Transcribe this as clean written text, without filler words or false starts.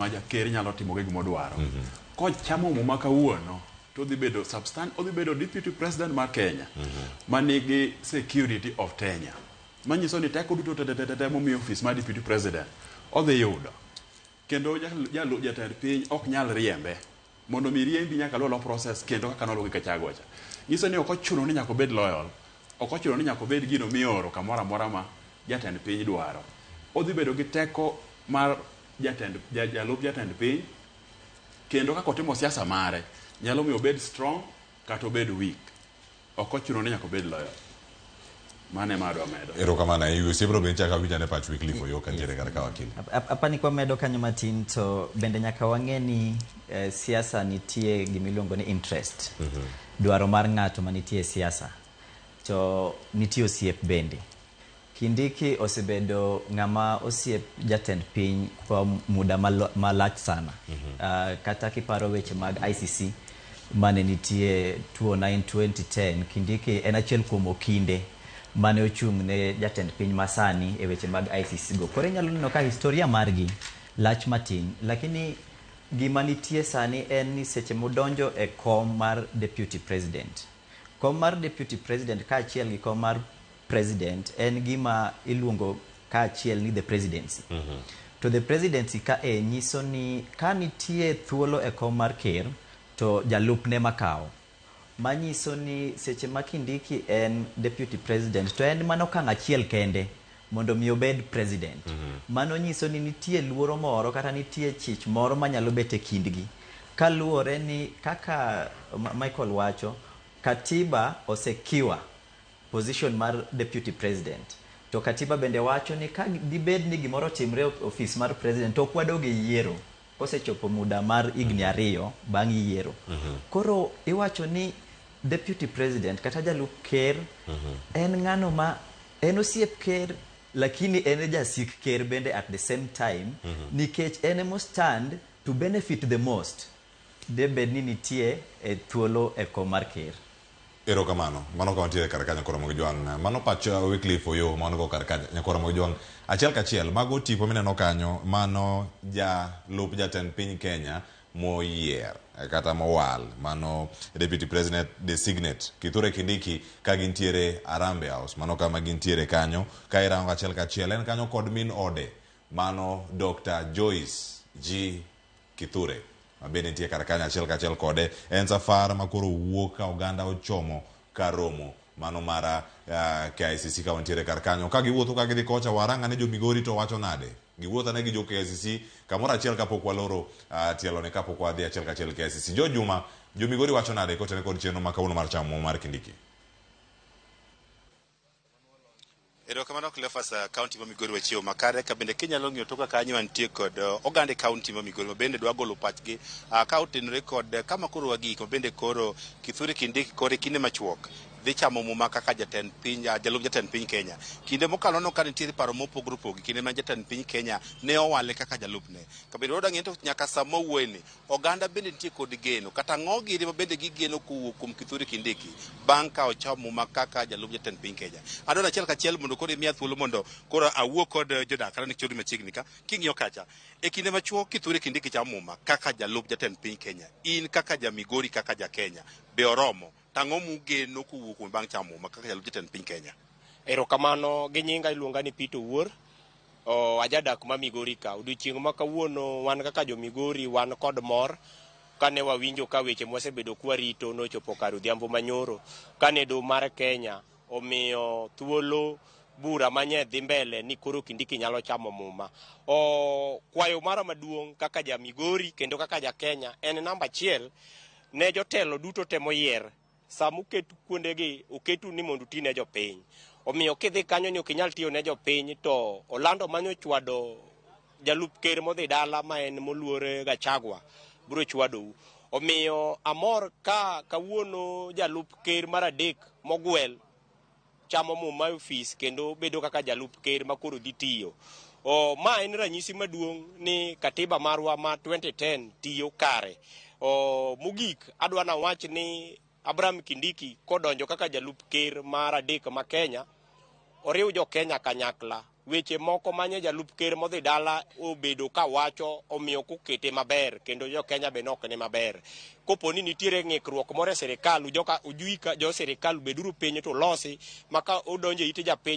Ma jaker nyalo timo gi gimodwaro. Kochamo muma kawuono to odhi bedo substan odhi bedo deputy president mar Kenya manigi security of tenure. Manyiso ni teko duto te te te te momiyo ofis mar deputy president odhi yudo. Kendo jatend piny ok nyal riembe. Mondo mi riembi nyaka luw process kendo kaka noluw gi Gachagua cha. Nyiso ni ok ochuno ni nyaka obed loyal, ok ochuno ni nyaka obed gino mioro kamoro amora ma jatend piny dwaro. Odhi bedo gi teko mar jatend, jalup jatend piny kendo kaka otimo siasa mare nyalo miyo obed strong kata obed weak. Ok ochuno ni nyaka obed loyal. Mano ema adwa medo. Erokamano ahinya. Osiepno be nitie awinjo ane pach Wycliffe Oyoo kantiere kar ka wakili. Apani kwamedo kanyo matin to bende nyaka wang'e ni siasa nitie gimiluongo ni interest. Dwaro mar ng'ato manitie e siasa. To nitie osiep bende. Kindiki osebedo ng'ama osiep jatend piny kwa muda malach sana. Kata kiparo weche mag ICC mane nitie 2009 2010, Kindiki en achiel kuom okinde mane ochung' ne jatend piny masani e weche mag ICC go. Koro inyalo neno ka historia margi lach matin, lakini gima nitie sani en ni seche modonjo e kom mar deputy president. Kom mar deputy president kaachiel gi kom mar president en gima iluongo kaachiel ni the presidency. To the presidency ka e nyiso ni ka nitie thuolo e kom mar ker to jalupne makawo. Manyiso ni seche ma Kindiki en deputy president to en mana okang' achiel kende mondo mi obed president. Mano nyiso ni nitie luoro moro kata nitie chich moro manyalo bet e kindgi. Kaluwore ni kaka Michael wacho, katiba osekiwa position mar deputy president. To katiba bende wacho ni ka dibed ni gimoro otimre e ofis mar president to ok wadog e yiero kosechopo muda mar higni 2 bang' yiero. Koro iwacho ni deputy president kata jalup ker en ng'ano ma en osiep ker lakini en e jasik ker bende at the same time nikech en emo stand to benefit the most debed ni nitie e thuolo e kom mar ker. Erokamano. Mano ka wantiere kar ka Nyakoro Ramogi Jwang'. Mano pach Wycliffe Oyoo ma wan go kar ka Nyakoro Ramogi Jwang'. Achiel kachiel, mago tipo mineno kanyo, mano jalup jatend piny Kenya moyier kata mowal, mano Deputy President Designate Kithure Kindiki ka gintiere Harambee House. Mano kama gintiere kanyo. Ka irango achiel kachiel, en kanyo kod min ode, mano Dr. Joyce G. Kithure ma bende nitie kar kanyo achiel kachiel kode. En safar ma koro wuok ka oganda ochomo kar romo mano mar KICC ka wantiere kar kanyo. Ka giwuotho ka gidhi kocha, warang ane jo Migori to wacho nade. Giwuotho ane gi jo KICC kamoro achiel kapok waloro tielo ni kapok wadhi achiel kachiel KICC. Jo Juma, jo Migori wacho nade kotenore kod chenro ma kawuono mar chamo mar Kindiki? Erokamano Cleophas, kaunti ma Migori wachiewo makare ka bende kinyalo ng'iyo toka kanyo wantie kod oganda e kaunti ma Migori ma bende dwa golo pachgi ka otenore kod kama koro wagik ma bende koro Kithure Kindiki koro e kinde machuok dhi chamo muma kaka jatend piny, jalup jatend piny Kenya. Kinde mokalo no ka nitiere paro mopogore opogore kinde ma jatend piny Kenya ne owale kaka jalupne. Ka bende wadwa ng'eyo to nyaka sama wawuoye ni oganda bende nitie kod geno kata ang'o gini ma bende gigeno kowuok kuom Kithure Kindiki bang' ka ochamo muma kaka jalup jatend piny Kenya. Adwaro achiel kachiel mondo koro imiya thuolo mondo koro awuo kod jodak kata nichodi machiegni ka king'iyo kacha e kinde machuok Kithure Kindiki chamo muma kaka jalup jatend piny Kenya, in kaka ja Migori kaka ja Kenya be oromo tang'o mugeno kowuok kuom bang' chamo muma kaka jalup jatend piny Kenya? Erokamano gi nyinga iluonga ni Peter Owuor. Ajadak ma Migori ka. Odiochieng' ma kawuono wan kaka jo Migori wan kod mor kane wawinjo ka weche mwasebedo kwarito nochopo kar odhiambo manyoro kane doho mar Kenya omiyo thuolo bura manye dhi mbele ni koro Kindiki nyalo chamo muma. Kwayo mara maduong' kaka ja Migori kendo kaka ja Kenya en namba achiel ne jotelo duto te moyier sama oket kuondegi oketu ni mondo uti ne jopiny. Omiyo kidhi kanyo ni ok inyal tiyo ne jopiny to Olando manyo chwado jalup ker modhi dala ma en moluor Gachagua biro chwadou. Omiyo amor ka kawuono jalup ker mar adek mogwel chamo muma e ofis kendo bedo kaka jalup ker ma koro dhi tiyo. Ma en ranyisi maduong' ni katiba marwa ma 2010 tiyo kare. Mogik adwa nawach ni Abraham Kindiki kodonjo kaka jalup ker mar adek ma Kenya, oriw jo Kenya kanyakla. Weche moko manye jalup ker modhi dala obedo ka wacho omiyo ok okete maber kendo jo Kenya be nok ni maber. Kopo ni nitiere ng'ikruok moro e sirikal, ujoka ujuika jo sirikal beduru piny to ulosi maka udonjo e ite japiny.